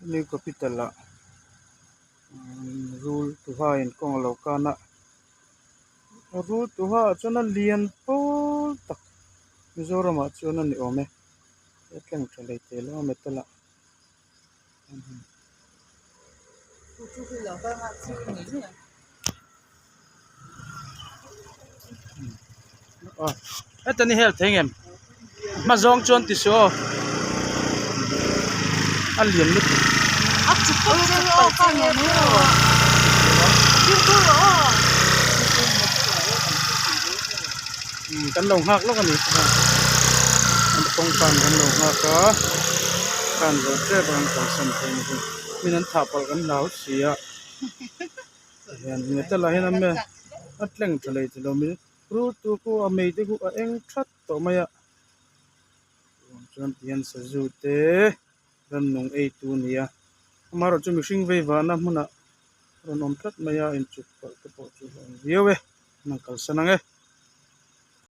New capital ah rul tuha in kawng a lo kan a rul tuha ah chuan a lian pawl tak Mizoram ah chuan a ni awm e a tleng tha leh thei lo a metal ah. Heta ni hel thei ngem hma zawng chuan ti suh aw a lian lutuk kan lo nghak lawk a ni kawngkan kan lo nghak a kan zo tep a kan kalsan thei a ni min an thah palh kan hlau si a. Hian metal ah hian a me a tleng tha leh tilo mai rul tur khu a mei te khu a eng that tawh mai a chuan tihian sazu te rannung ei tu a ni a amaherawh chu mihring vei vahna hmunah a rawn awm tlat mai a inchuk palh te pawh chu a awm viau e an han kalsan ang e.